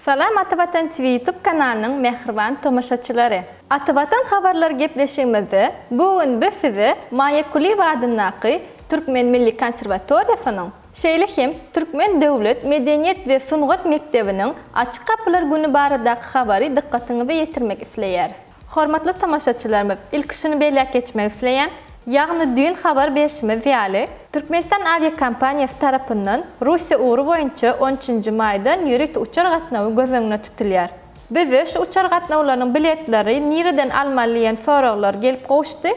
Salam Ata Watan TV YouTube kanalynyň mähriban tomaşaçylary! Ata Watan habarlar gepleşigimizde bu gün biz size Maýa Kulyýewa adyndaky Türkmen milli konserwatoriýasynyň, şeýle hem Türkmen döwlet medeniýet we sungat mekdebiniň Açyk gapylar güni baradaky habary dykgatyňyza ýetirmek isleýäris. Hormatly tomaşaçylarymyz, ilki şuny belläp geçmek isleýän, ýagny düýn habar berşimiz ýaly, Türkmenistan awiakompaniýasy tarapyndan Russiýa ugry boýunça on üçünji maýdan ýörite uçar gatnawy göz öňünde tutulýar. Bize şu uçar gatnawlarynyň biletleri nireden almaly diýen soraglar gelip gowuşdy.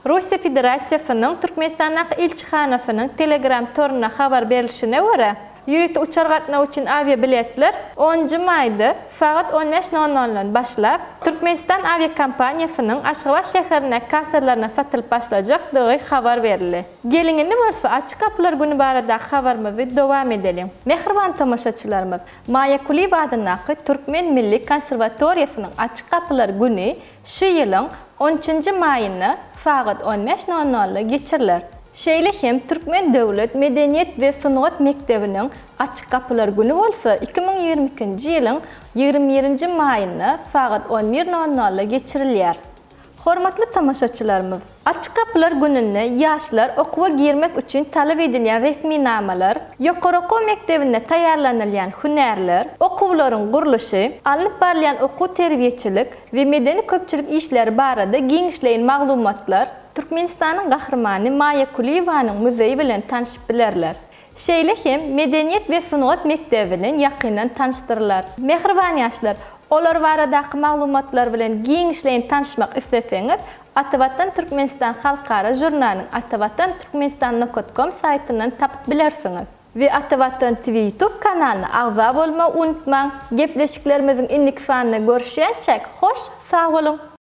Russiýa Federasiýasynyň Türkmenistandaky ilçihanasynyň Telegram torunda habar berlişine görä, ýörite uçar gatnawy üçin awiabiletler onunjy maýda sagat on bäş nol noldan başlap, Türkmenistan awiakompaniýasynyň Aşgabat şäherindäki kassalarynda satylyp başlajakdygy habar berildi. Geliň indi bolsa Açyk gapylar güni baradaky habarymyzy dowam edeliň. Mähriban tomaşaçylarymyz, Maýa Kulyýewa adyndaky Türkmen milli konserwatoriýasynyň Açyk gapylar güni Şu ýylyň on üçünji maýynda sagat on bäş nol nolda geçiriler. Şeýle hem Türkmen döwlet medeniýet we sungat mekdebiniň Açyk gapylar güni bolsa 2022-nji ýylyň 21-nji maýynda sagat on bir nol nolda geçirilýär. Hormatly tomaşaçylarymyz! Açyk gapylar gününde ýaşlar okuwa girmek üçin talap edilýän resminamalar, ýokary okuw mekdebinde taýýarlanylýan hünärler, okuwlaryň gurluşy, alnyp barylýan okuw-terbiýeçilik we medeni-köpçülik işleri barada giňişleýin maglumatlar, Türkmenistanyň Gahrymany Maýa Kulyýewanyň muzeýi bilen tanşyp bilerler. Şeýle hem Medeniýet we sungat mekdebi bilen ýakyndan tanyşdyrylar. Mähriban ýaşlar, olar baradaky maglumatlar bilen giňişleýin tanyşmak isleseňiz, Atavatan Türkmenistan halkara žurnalynyň atavatan türkmenistan nokat kom saýtyndan tapyp bilersiňiz. We Atavatan TV YouTube kanalyna agza bolmagy unutmaň! Gepleşiklerimiziň indiki sanynda görüşýänçäk, hoş sag boluň!